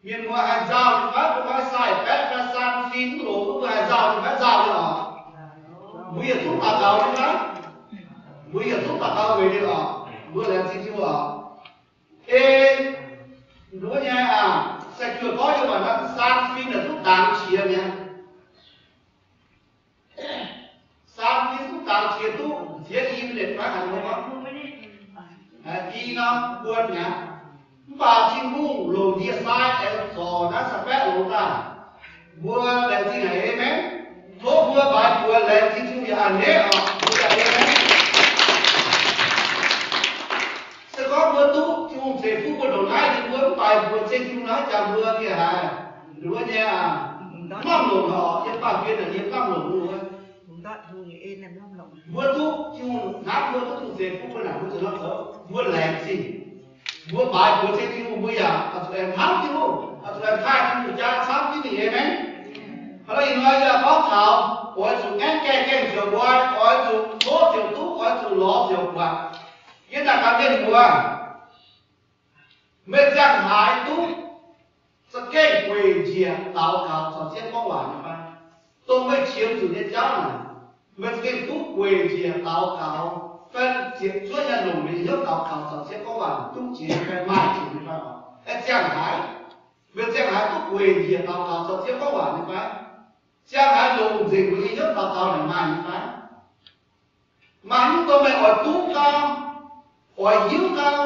Mienh muoz haih nzauh nyei fai? Mbuo haih sai baeqv fai san fim mv longx, mbuo haih nzauh nyei fai? Nzauh nyei oc. Mbuo yietc zungv daux gaux nyei fai? Mbuo yietc zungv daux gaux weic ninh oc. Mbuo laengz zingh Tin-Hungh oc. Ei, nduov nyei aac, se juoh gorngv nyei waac naaiv, san fim naaic duqv dangx qiex mi'aqv. San fim duqv dangx qiex duqv ziex i minit fai haaix nyungc? I norm buon mi'aqv. Mv baac Tin-Hungh longc ndie-sai aengx zorc naaiv sai baeqv longx daaih. Mbuo laengz zingh haic, aamen. Tov mbuo baaix buoz laengz zingh Tin-Hungh yaac a'hneiv oc. Mbuo yaac aamen. Se gorngv mbuo duqv Tin-Hungh ceix fuqv mbuo ndongc naaiv nyei, mbuo mv baaix buoz ceng Tin-Hungh nor, jangx mbuo ndie haic. Nduov nyei aac, mv lamh longc oc. Yiem baamh gen naaic yiem lamh longc wuov. Mbuo duqv Tin-Hungh hnamv, mbuo duqv Tin-Hungh ceix fuqv mbuo naaic, mbuo zuqc nor zoux, mbuo laengz zingh. Mbuo baaix buoz ceng Tin-Hungh, mbuo yaac oix zuqc aengx hnamv Tin-Hungh, oix zuqc aengx taaih Tin-Hungh jaa camv jienv mingh, aamen. Hnangv naaiv ih hnoi yie gorngv taux oix zuqc ngaengv gaengh gaengh ziouc nqoi, oix zuqc tov ziouc duqv, oix zuqc lorz ziouc buatc. Yie naaic gaax mienh muoz, meih ziangh haaix duqv za'gengh gueic njiec daux gaux caux Ziouv gorngv waac nyei fai? Dongh meih qiemx zuqc nyei jauv naaic, meih za'gengh duqv gueic njiec daux gaux fai ziepc zuoqv nyei longc meih nyei hnyouv daux gaux caux Ziouv gorngv waac duqv jiex fai maaih jiex nyei fai oc? Aeqv, ziangh haaix, meih ziangh haaix duqv gueic njiec daux gaux caux Ziouv gorngv waac nyei fai? Ziangh haaix longc nzengc meih nyei hnyouv daux gaux naaic maaih nyei fai? Maaih nyungc dongh meih oix duqv gau, oix hiuv gau,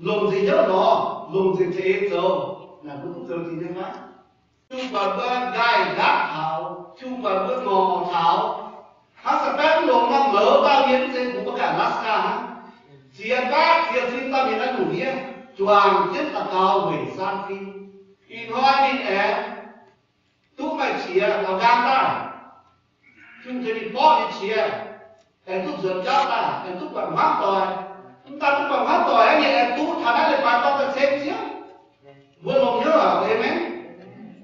longc nzengc hnyouv lorz, longc nzengc za'eix zoux, naaic mbuo duqv zoux jiex nyei fai? Tin-Hungh buatc mbuo nqaih nqaapv taux, Tin-Hungh buatc mbuo ngorc taux. Hnangv sai baeqv mv longx nor, mouz dauh mienh mv zeiz kungx mbuo ganh Alaska hnangv. Ziex baeqv ziex cin dauh mienh naaiv nyungc ndiev juangc jienv daux gaux weic san fim. Ih hnoi ninh aengx duqv maaih qiex taux nqaang daaih. Tin-Hungh tengx ninh borqv nyei qiex, aengx duqv nzuonx jauv daaih, aengx duqv buatc hmuangv doic. Mv daan duqv buatc hmuangv doic aqv, ninh aengx duqv taux naaiv leiz-baaix dorngx daaih ceng Ziouv. Mbuo longx hnyouv aqv, aamen.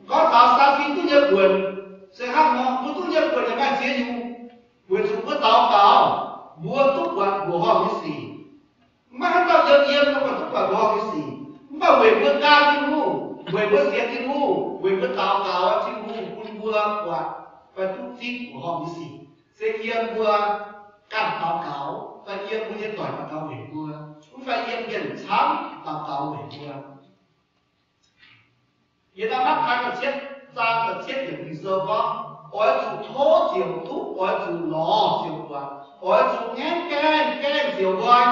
Gorngv taux san fim duqv nyei buonc, se hnangv nor, mbuo duqv nyei buonc yaac maaih ziex nyungc. Weic zuqc mbuo daux gaux, mbuo duqv buatc mbuoqc horngh nyei sic. Maiv haaix dauh yiem yiem nor mbuo duqv buatc mbuoqc horngh nyei sic. Mv baac weic mbuo gan Tin-Hungh, weic mbuo sienx Tin-Hungh, weic mbuo daux gaux, Tin-Hungh bun mbuo buatc fai duqv zipv mbuoqc horngh nyei sic. Se yiem mbuo ganh daux gaux, fai yiem mbuo nyei doic daux gaux weic mbuo, mv fai yiem mienh camv daux gaux weic mbuo. Yiem naaiv Matv^taai da'cietv zaang da'cietv yiemc Ging-Sou gorngv, oix zuqc tov ziouc duqv, oix zuqc lorz ziouc buatc, oix zuqc ngaengv gaengh gaengh ziouc nqoi.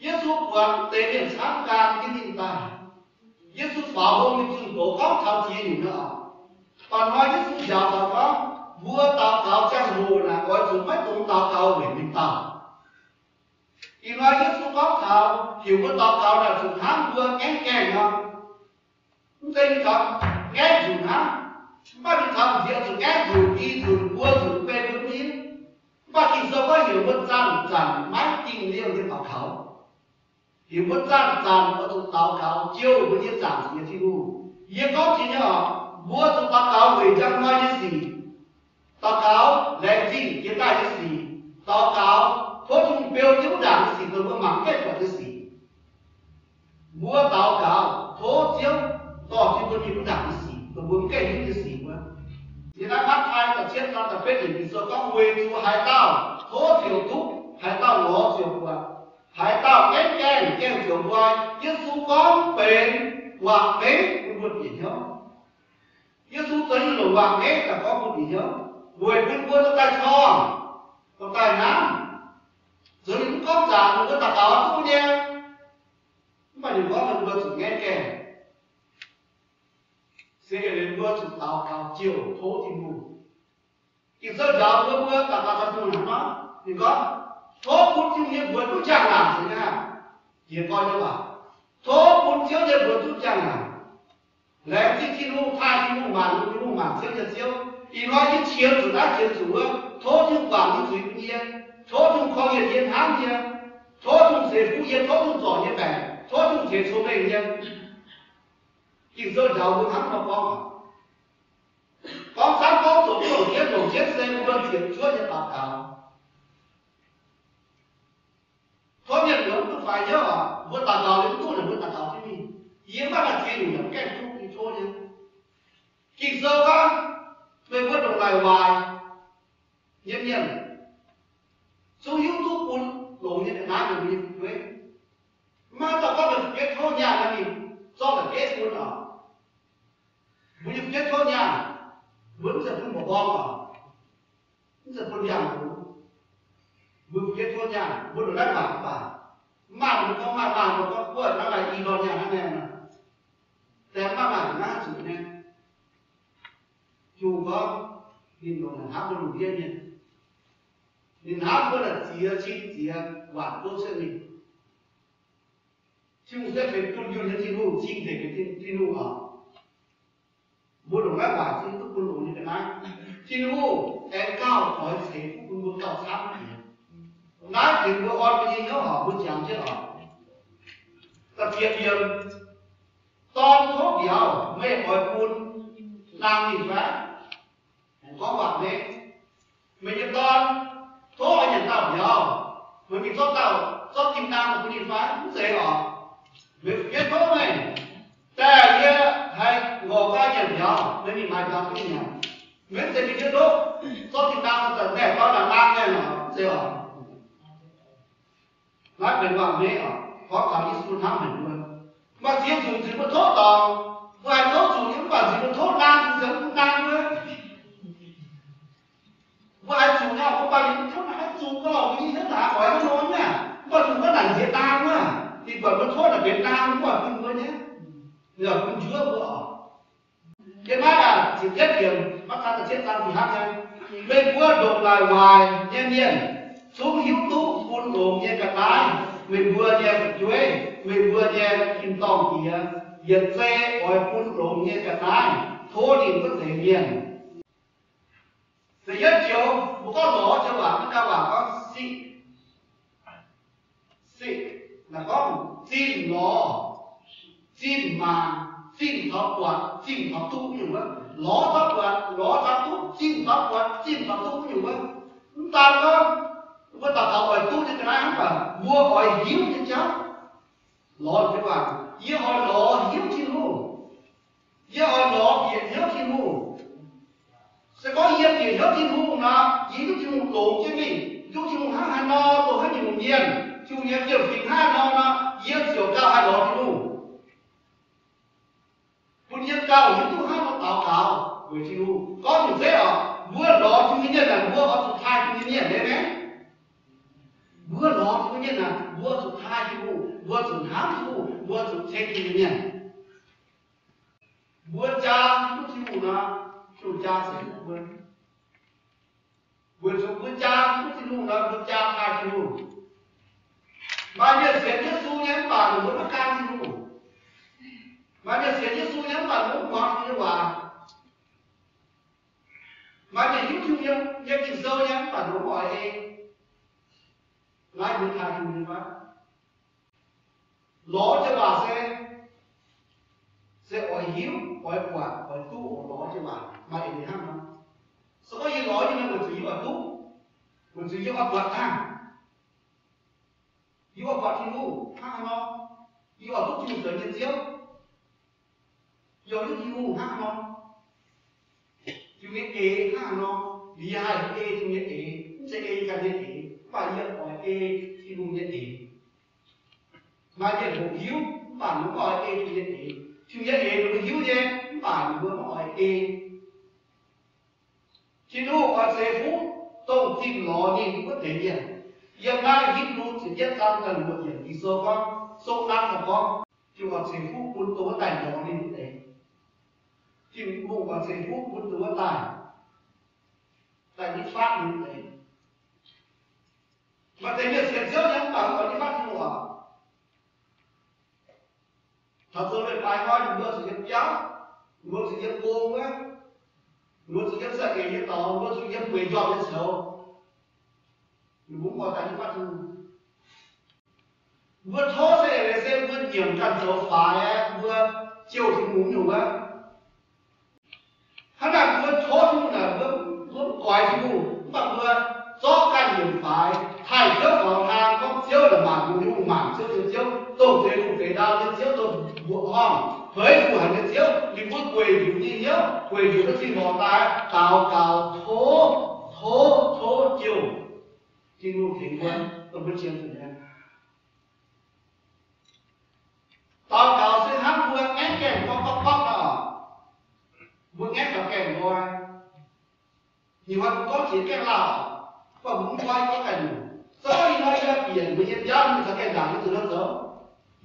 Yesu buatc mv deix mienh camv gan jienv ninh daaih. Yesu faaux mbong nyei zunh doz gorngv taux ziex nyungc nyei oc. Baac hnoi Yesu njaaux taux gorngv, mbuo daux gaux ziangh hoc naaic oix zuqc maiv dungx daux gaux weic mienh dauh. Ih hnoi Yesu gorngv taux heuc mbuo daux gaux naaic zuqc hnangv mbuo ngaengv gaengh nor. Mv zeiz ninh taux ngaengv nzunc hnangv. Mv baac ninh taux nziex nzunc, ngaengv nzunc, i nzunc, buo nzunc, beiv nzunc nyei. Mv baac Ging-Sou gorngv heuc mbuo zanc-zanc maiv dingh liouh nyei daux gaux. Heuc mbuo zanc-zanc oix zuqc daux gaux jouh mbuo nyei Zaangc Diex Tin-Hungh. Yie gorngv jiex nyei oc, mbuo zuqc daux gaux weic njang hnoi nyei sic. Daux gaux laengz zingh jiex daaih nyei sic. Daux gaux tov Tin-Hungh beu jienv wuov ndaangc nyei sic dongh mbuo mangc mv gaengh buatc nyei sic. Mbuo daux gaux tov Ziouv dorh jienv mbuo mingh wuov ndaangc nyei sic dongh mbuo mv gaengh hiuv nyei sic wuov. Yiem naaiv Matv^taai da'cietv zaang da'betv yiemc Ging-Sou gorngv, weic zuqc haaix dauh tov ziouc duqv, haaix dauh lorz ziouc buatc, haaix dauh gaengv gaengh gaengh ziouc nqoi. Yesu gorngv benx wangc meiv bun mbuo bieqc hnyouv. Yesu zoux nyei longc wangc meiv daaih gorngv bun bieqc hnyouv, weic bun mbuo dorh daaih corngh, dorh daaih hnamv. Zoux ninh mv gorngv zaangc, ninh mbuo daux gaux duqv nyei. Mv baac ninh gorngv mbuo zuqc ngaengv gaengh, se eix leiz mbuo zuqc daux gaux jouh tov Tin-Hungh. Ging-Sou njaaux mbuo, mbuo daux gaux taux Tin-Hungh hnangv nor, ninh gorngv, tov bun Tin-Hungh nyei mbuox duqv njang-laangc. Jiex gorn nyei waac, tov bun Ziouv nyei mbuox duqv njang-laangc. Laengz zingh Tin-Hungh, taaih Tin-Hungh, maanc Tin-Hungh, maanc Ziouv nyei Ziouv. Ih hnoi yie qiemx zuqc naaiv qiemx zuqc wuov, tov Tin-Hungh guangc nyei zuiz bun yie, tov Tin-Hungh korv-lienh yie, hnamv yie, tov Tin-Hungh ceix fuqv yie, tov Tin-Hungh zorc yie baengc, tov Tin-Hungh ceix cong-mengh yie. Ging-Sou njaaux mbuo hnangv nor gorngv. Gorngv camv gorngv zoqc mv longc jienv, longc jienv se mbuo ziepc zuoqv nyei daux gaux. Tov mienh muoz mv duqv faix hnyouv oc. Mbuo daux gaux liuz mv duqv naaic, mbuo daux gaux jienv mingh. Yie mv baac maaih ziex nyungc yaac gaengh duqv yie tov nyei. Ging-Sou gorngv, meih mbuo ndongc naaic waaic nyei mienh, zungv hiuv duqv bun longx nyei ga'naaiv meih mbuo nyei fu'jueiv. Mv baac dauh gorngv meih fu'jueiv tov nyaanh nor, ninh zorqv la'bieiv bun oc. Mbuo nyei fu'jueiv tov nyaanh, mbuo mv zeiz bun mba'mborng oc, mv zeiz bun ndiangx-houx. Mbuo fu'jueiv tov nyaanh, mbuo ndongc naaiv waaic mv baac, maaih mbuo gorngv maaih, maaih mbuo gorngv guoqv hnangv naaiv i ndorn nyaanh hnangv naaiv nor. Daaih mv baac maaih naaiv zuqc nyei. Jung gorngv ninh ndongc naaic hnamv mbuo lungh ndiev nyei. Ninh hnamv mbuo naaic ziex cin ziex waanc gouv cuotv mingh. Tin-Hungh se benx dunh yunh nyei Tin-Hungh, cing-nzengc nyei Tin-Hungh oc. Mbuo ndongc naaiv waaic zungv duqv bun longx nyei ga'naaiv. Tin-Hungh aengx gauh oix ceix fuqv bun mbuo gauh camv jiex. Naaiv tengx mbuo orn mbuo nyei hnyouv oc, mbuo jangx jienv oc. Da'ziepc yiemc, dorn tov mbiauz, meih oix bun naang ninh fai? Aengx gorngv waac maiv, meih nyei dorn tov oix nyanc dauh mbiauz, meih mingh zorqv dauh, zorqv diuh naang bun ninh fai? Mv zeiz oc. Meih fu'jueiv tov meih, daaih yie haih ngorc gau nyanc mbiauz, meih mingh maaiz mbiauz bun ninh nyanc. Meih mv zeiz mingh ndiev ndoqv, zorqv diuh naang daaih naaic dorn naaic naang nyanc oc, mv zeiz oc. Naaiv benx waac-meiv oc, gorngv taux Yesu hnamv haic mbuo. Maaih ziex nyungc nzunc mbuo tov dorngc, mbuo haih tov zuqc nyei, mv baac nzunc mbuo tov naang, mbuo nzunc mv naang wuov. Mbuo haih zuqc nyei, mbuo baac ninh mv tov naaic haih zuqc gauh lorqc, mbuo nyei hnyouv naaic oix hnangv nor nyei. Mv baac zuqc mbuo naaic nziex naang wuov, ninh buatc mbuo tov naaic benx naang, mv baac bun mbuo nyei, ninh baac bun njuov mbuo oc. Yiem naaiv aac, ziepc yietv yiemc, maiv daan da'cietv zaang fih hnangv nyei. Meih mbuo ndongc naaic waaic nyei mienh zungv hiuv duqv bun longx nyei ga'naaiv meih mbuo nyei fu'jueiv, meih mbuo nyei tin-dorngh Diex yietc zei oix bun longx nyei ga'naaiv tov ninh wuov deix mienh. Da'yietv joux mbuo gorngv lorz jienv waac, maiv daan waac gorngv siqv. Siqv, naaic gorngv zinh lorz, zinh maanc, zinh taux buatc, zinh taux duqv nyungc wuov. Lorz taux buatc, lorz taux duqv, zinh taux buatc, zinh taux duqv nyungc wuov. Mv daan gorngv mbuo daux gaux oix duqv nyei ga'naaiv, mv baac mbuo oix hiuv nyei jauv. Lorz jienv waac, yie oix lorz hiuv Tin-Hungh. Yie oix lorz bieqc hnyouv Tin-Hungh. Se gorngv yie bieqc hnyouv Tin-Hungh nor, yie hiuv Tin-Hungh longx jienv mingh, hiuv Tin-Hungh hnangv haaix nor, dongh haaix nyungc mienh, Tin-Hungh nyei fiem-fingx hnangv haaix nor nor, yie ziouc gauh haih lorz Tin-Hungh. Bun yie gauh hiuv duqv hnangv nor daux gaux weic Tin-Hungh. Gorngv nyungc zeiv oc, mbuo lorz Tin-Hungh nyei mienh naaic, mbuo oix zuqc taaih Tin-Hungh nyei mienh, amen. Mbuo lorz Tin-Hungh nyei mienh naaic, mbuo zuqc taaih Tin-Hungh, mbuo zuqc hnamv Tin-Hungh, mbuo zuqc ceng Tin-Hungh nyei mienh. Mbuo jaa hiuv duqv Tin-Hungh nor, Tin-Hungh jaa ceix fuqv mbuo. Weic zuqc mbuo jaa hiuv duqv Tin-Hungh nor, mbuo jaa taaih Tin-Hungh. Maaih mienh sienx Yesu nyei mv baac ninh mbuo maiv gan Tin-Hungh. Maaih mienh sienx Yesu nyei mv baac ninh mbuo mv muangx Tin-Hungh nyei waac. Maaih mienh hiuv Tin-Hungh nyei Ging-Sou nyei mv baac ninh mbuo mv oix ei. Naaiv mbuo taaih Tin-Hungh nyei fai? Lorz jienv waac se, se oix hiuv, oix buatc, oix duqv, oix lorz jienv waac, maaih eix leiz hnangv nor. Se gorngv yie lorz nyei nor, weic zuqc yie oix duqv, weic zuqc yie oix buatc hnangv. Yie oix buatc Tin-Hungh hnangv haaix nor, yie oix duqv Tin-Hungh zoux nyei Ziouv. Yie oix hiuv Tin-Hungh hnangv haaix nor, Tin-Hungh nyei eix hnangv haaix nor. Liuz yie haih ei Tin-Hungh nyei eix, mv zeiz ei ganh nyei eix, mv baac yie oix ei Tin-Hungh nyei eix. Maaih mienh hoqc hiuv, mv baac ninh mbuo mv oix ei Tin-Hungh nyei eix. Tin-Hungh nyei eix ninh mbuo hiuv nyei, mv baac ninh mbuo mv oix ei. Tin-Hungh oix ceix fuqv dongh zinh lorz ninh wuov deix mienh. Yiem naaiv Hipv^lu ziepc yietv zaang da'luoqc yiemc Ging-Sou gorngv, sou naaiv daaih gorngv, Tin-Hungh oix ceix fuqv bun dongh wuov daaih lorz ninh wuov deix. Tin-Hungh oix ceix fuqv bun dongh wuov daaih, daaih nitv fatv ninh wuov deix. Maaih deix mienh sienx Ziouv nyei mv baac mv oix nitv fatv Tin-Hungh oc. Taux zoux leiz-baaix hnoi, ninh mbuo zuqc yiem biauv, ninh mbuo zuqc yiem gong wuov, ninh mbuo zuqc yiem za'eix nyei dorngx, ninh mbuo zuqc yiem gueic njormh nyei coux. Ninh mbuo mv oix daaih nitv fatv Tin-Hungh. Mbuo tov se eix leiz se mbuo nyiemc ganh zoux faix aqv, mbuo jouh Tin-Hungh nyungc wuov. Hnangv naaic mbuo tov Tin-Hungh naaic, mbuo, mbuo mv goix Tin-Hungh, mv baac mbuo zorqv ganh nyiemc faix, taaih Ziouv faaux hlang gorngv Ziouv naaic maanc mbuo nyei Hungh, maanc Ziouv nyei Ziouv. dongh zeix lungh zeix ndau nyei Ziouv, dongh mbuoqc horngh, peix mbuo haic nyei Ziouv, ninh mbuo gueic njiec nyei hnyouv, gueic njiec wuov zinh horngc daaih daux gaux tov, tov, tov jouh Tin-Hungh tengx mbuo, dongh mbuo qiemx zuqc nyei. Daux gaux se hnangv mbuo ngaeqv gaengh gorqv gorqv gorqv nor, mbuo ngaeqv taux gaengh nqoi. Nyei hnoi mbuo gorngv jiex gaengh lauh, mv baac mbuo mv nqoi gorngv ganh nyungc. Se gorngv ih hnoi yie bieqc mbuo nyei biauv, mingh taux gaengh ndaangc, yie zuqc nor zoux.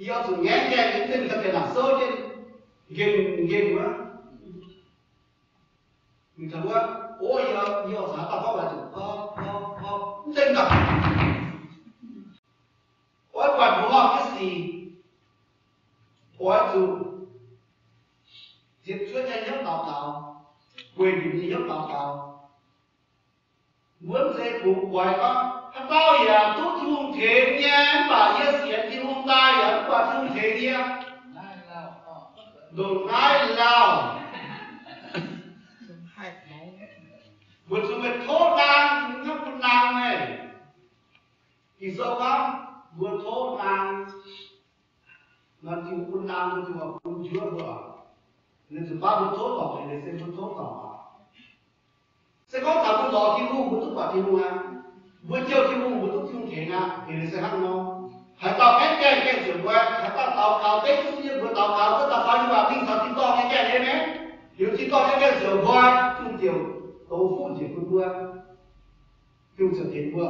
Yie oix zuqc ngaeqv gaengh, mv zeiz mingh taux gaengh ndaangc souv jienv nqemh nqemh wuov. Mingh taux wuov, o, yie, yie oix caux dauh gorngv waac zuqc gorngv, gorngv, gorngv, mv zeiz mv baac oix buatc mbuoqc horngh nyei sic, oix zuqc ziepc zuoqv nyei hnyouv daux gaux, gueic njiec nyei hnyouv daux gaux. Mbuo mv zeiz kungx guaix gorngv, haaix dauh yaac duqv Tin-Hungh tengx nyei, mv baac yie sienx Tin-Hungh daaih yaac mv baac Tin-Hungh tengx yie. Ndongc naaiv lauh. Mbuo zuqc meih tov naang, hnangv bun naang meih. Ging-Sou gorngv mbuo tov naang, nor Tin-Hungh bun naang, mbuo Tin-Hungh bun njuov mbuo. Ninh zuqc baav mbuo tov dorngc, eix leiz se mbuo tov dorngc aqv. Se gorngv taux mbuo lorz Tin-Hungh, mbuo duqv buatc Tin-Hungh aqv. Mbuo jouh Tin-Hungh, mbuo duqv Tin-Hungh tengx aqv. Eix leiz se hnangv nor. Haaix dauh gaengh gaengh gaengh ziouc nqoi, haaix dauh daux gaux dengv Yesu nyei mbuox daux gaux, wuov dauh faaux yiem waac mingh taux tin-dorngh nyei gaengh nyei mienh, liuz tin-dorngh nyei gaengh ziouc nqoi, Tin-Hungh ziouc douz fuqv njiec bun mbuo. Tin-Hungh ziouc tengx mbuo.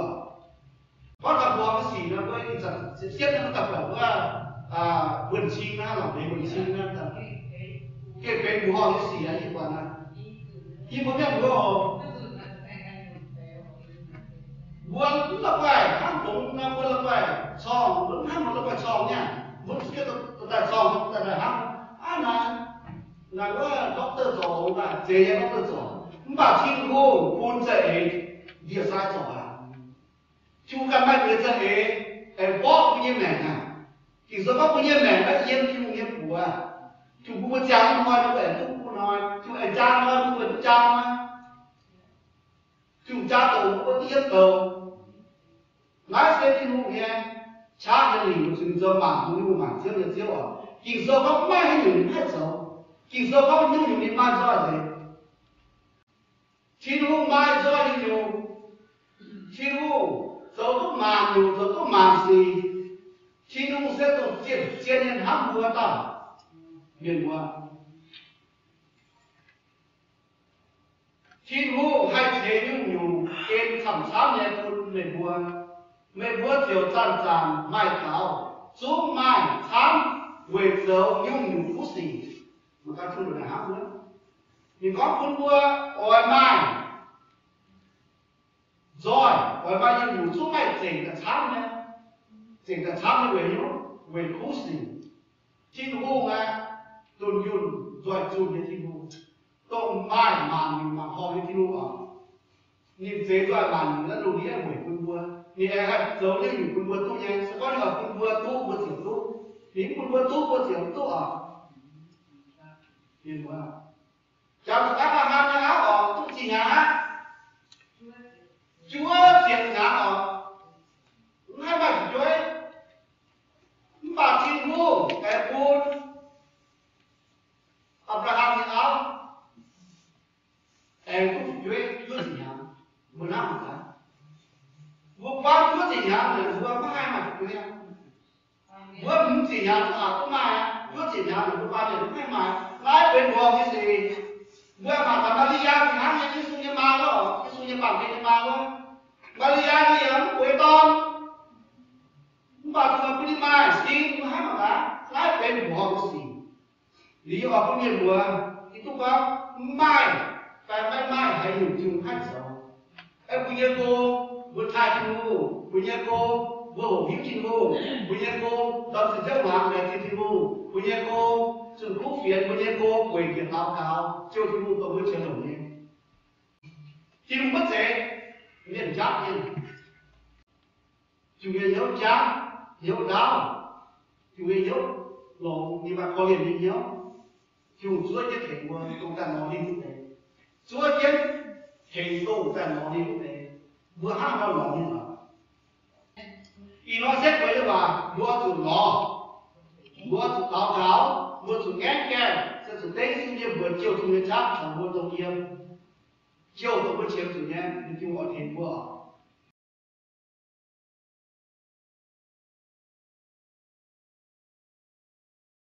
Gorngv taux mbuoqc horngh nyei sic nor, mbuo ih zanc siepv-siepv naaiv mbuo daaih buatc wuov, wuonh cing naaiv, lorqc, mbuoqc horngh nyei sic naaiv, gengh benx mbuoqc horngh nyei sic aqv, yie buatc naaiv. Yie mbuo mienh mbuo oc, mbuo mv la'guaih hnangv dongz nor, mbuo la'guaih corngh, mbuo mv hnangv mbuo la'guaih corngh nyei. Mbuo zuqc jienv daaih corngh, daaih daaih hnangv. Aav naaic, naaic wuov doctor zorc, naaic zeix nyei doctor zorc. Mv baac Tin-Hungh bun za'eix ndie-sai zorc aqv. Tin-Hungh ganh maaih za'eix aengx mborqv mbuo nyei maengc aqv. Ging-Sou gorngv mbuo nyei maengc naaiv yiem Tin-Hungh nyei buoz. Tin-Hungh bun mbuo ziangh hnoi, mbuo aengx duqv bun hnoi. Tin-Hungh aengx jaa hnoi, mbuo aengx duqv jaa hnoi. Tin-Hungh jaa douc, mbuo duqv yiem douc. Naaiv se Tin-Hungh nyei qaqv nyei lingc, mbuo zuqc zoux maanc hungh nyungc, maanc ziouv nyei Ziouv oc. Ging-Sou gorngv maiv haaix nyungc ninh maiv zoux. Ging-Sou gorngv nyungc-nyungc ninh maaih nzoih nzengc. Tin-Hungh maaih nzoih nyungc-nyungc. Tin-Hungh zoux duqv maanc nyungc, zoux duqv maanc sic. Tin-Hungh se dongh zien-zien nyei hnamv mbuo dauh mienh muoz. Tin-Hungh haih ceix nyungc-nyungc en camv-camv nyei bun meih mbuo. Meih mbuo ziouc zanc-zanc maaih gaux zungv maaih camv weic zoux nyungc-nyungc kuv sic. Ninh gorngv bun mbuo oix maaih nzoih, oix maaih nyungc-nyungc zungv maaih zengc daaih camv nyei, zengc daaih camv nyei weic hnyouv, weic kuv sic. Tin-Hungh aeqv, dunh yunh nzoih zunh nyei Tin-Hungh, dongh maaih maanc nyungc mangc horngh nyei Tin-Hungh oc. Ninh zeix nzoih maanc nyungc naaiv lungh ndiev weic bun mbuo. Ninh aengx haih zoux nyungc-nyungc bun mbuo duqv nyei. Se gorngv ninh oix bun mbuo duqv, mbuo ziouc duqv. Ninh mv bun mbuo duqv, mbuo ziouc mv duqv oc. Mienh muoz, jangx zuqc Apc^laa^ham nyei auv oc, duqv zinh hnyangx aqv. Juov ziepc hnyangx oc, mv haih maaih fu'jueiv. Mv baac Tin-Hungh aengx bun Apc^laa^ham nyei auv aengx duqv fu'jueiv juov ziepc hnyangx. Mbuo hnamv haic aqv. Mbuo buangv juov ziepc hnyangx naaic, mbuo maiv haih maaih fu'jueiv aqv. Mbuo hmz ziepc hnyangx aqc duqv maaih aqv. Juov ziepc hnyangx naaic mbuo baamh mienh maiv haih maaih. Naaiv benx mbuoqc horngh nyei sic. Mbuo mangc taux Maa^li^yaa fih hnangv nyei, Yesu nyei maa wuov, Yesu nyei baamh gen nyei maa wuov. Maa^li^yaa ninh yaac mv bueix dorn. Mv baac zuqc bun ninh maaih sin, mbuo hnamv haic aqv. Naaiv benx mbuoqc horngh nyei sic. Liuz oix bun mienh muoz hiuv duqv gorngv mv maaih, fai maiv maaih haaix nyungc Tin-Hungh haih zoux. Aeqv, mbuo nyei gong, mbuo taaih Tin-Hungh, mbuo nyei gong, mbuo hoqc hiuv Tin-Hungh, mbuo nyei gong, ndorm ziepc nziouv hmuangx laengz zingh Tin-Hungh, mbuo nyei gong, zunh kuv fienx, mbuo nyei gong, weic njiec daux gaux, ziouc Tin-Hungh dongh mbuo qiemx longc nyei. Tin-Hungh maiv zeiz mienh njaapv mienh. Tin-Hungh nyei hnyouv jaav, hnyouv ndaauv, Tin-Hungh nyei hnyouv longx, ninh maaih korv-lienh nyei hnyouv. Tin-Hungh zuov jienv tengx mbuo dongh daaih lorz ninh wuov deix. Zuov jienv tengx dongh daaih lorz ninh wuov deix. Mbuo hnangv haaix nor lorz ninh oc? Ih hnoi setv mbuo nyei waac, mbuo zuqc lorz. Mbuo zuqc daux gaux, mbuo zuqc gaengv gaengh, se zuqc dengv Yesu nyei mbuox jouh tong nyei qaqv caux mbuo dongh yiem, jouh dongh mbuo qiemx zuqc nyei, ninh Tin-Hungh oix tengx mbuo.